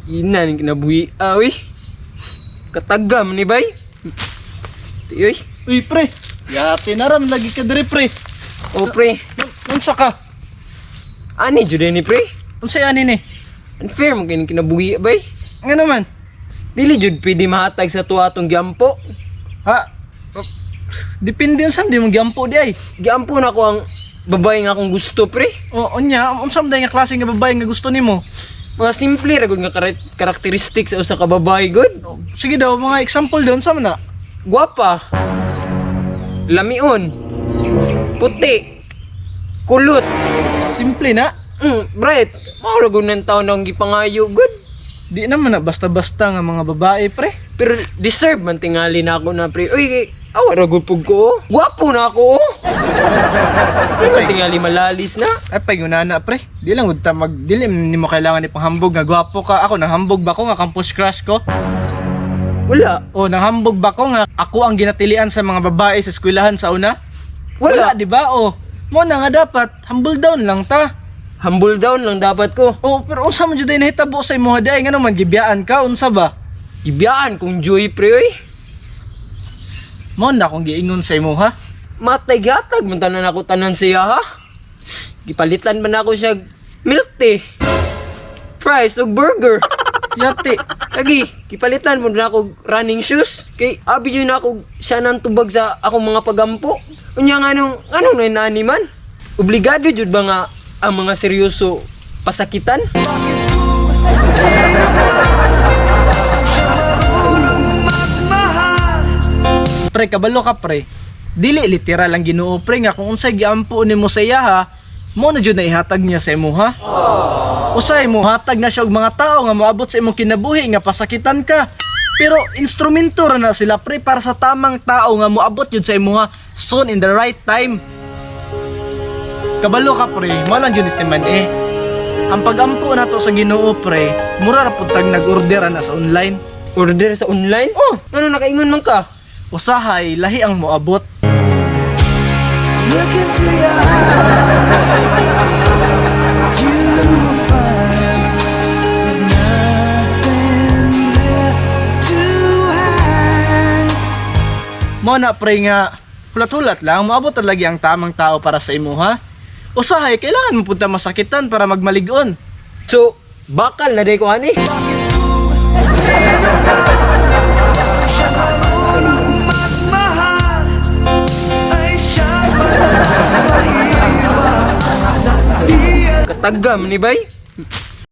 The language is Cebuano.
Ina ning kinabuhi awi. Katagam ni bay. Uy, Uy, pre. Yati na ram lagi ka diri, pre. o pre. Unsa ka? Ani jud ni pre? Unsa ani ni? Unfair man kay ning kinabuhi bay. Nga naman? Dili jud pwede mahatag sa tuwa atong giampo. Ha? Oh, depende unsa di mo giampo di ay. Giampo na ko ang babae nga akong gusto, pre. O unya, unsa man day nga klase nga babae nga gusto nimo? Mga simple ra gud nga karakteristik sa usa ka babae gud. Sige daw, mga example daw unsa man na? Guwapa. Lamion. Puti. Kulot. Simple na. Bright. Mao ra gud nang taon ang gipangayo gud. Di naman na basta-basta nga mga babae, pre. Pero deserve man tingali na ako na, pre. Uy, kay, awa ra gud pug ko. Oh. Gwapo na ako. Oh. Di man tingali malalis na. Ay pag na, pre. Di lang gud ta mag dili nimo kailangan ipanghambog nga gwapo ka. Ako nahambog ba ko nga campus crush ko? Wala. O nahambog ba ko nga ako ang ginatilian sa mga babae sa eskwelahan sa una? Wala. Wala, di ba? O mo na nga dapat humble down lang ta. Humble down lang dapat ko. O pero unsa man jud ay nahitabo sa imuha di ay ngano man gibiyaan ka, unsa ba? Gibiyaan kong joy, pre, oy. Mo na akong giingon sa imuha. Matay gatag man tanan ako tanan siya ha. Gipalitan man ako siya milk tea, fries ug burger. Yati. Lagi, gipalitan mo na ako running shoes. Kay abi yun ako siya nang tubag sa akong mga pagampo. Unya nga nung anong nani man? Obligado jud ba nga ang mga seryoso pasakitan? Pre, kabalo ka, pre. Dili literal ang Ginoo, pre, nga kung unsay giampo nimo sa iya ha, mo na jud na ihatag niya sa imuha. Usay mo hatag na siya og mga tao nga moabot sa imong kinabuhi nga pasakitan ka. Pero instrumento ra na sila, pre, para sa tamang tao nga moabot jud sa imuha soon in the right time. Kabalo ka, pre, mo lang jud itiman eh. Ang pagampo nato sa Ginoo, pre, mura ra pud tag nag-order na sa online. Order sa online? Oh, Ano nakaingon man ka? usahay lahi ang moabot. Look into your eyes. You will find there's nothing there to hide. Mo na, pre, nga hulat-hulat lang moabot ra lagi ang tamang tao para sa imuha. Usahay kailangan mo punta masakitan para magmalig-on. So, bakal na day ko ani. Siya marunong magmahal ay siya madalas maiwan. Di Katagam ni bay.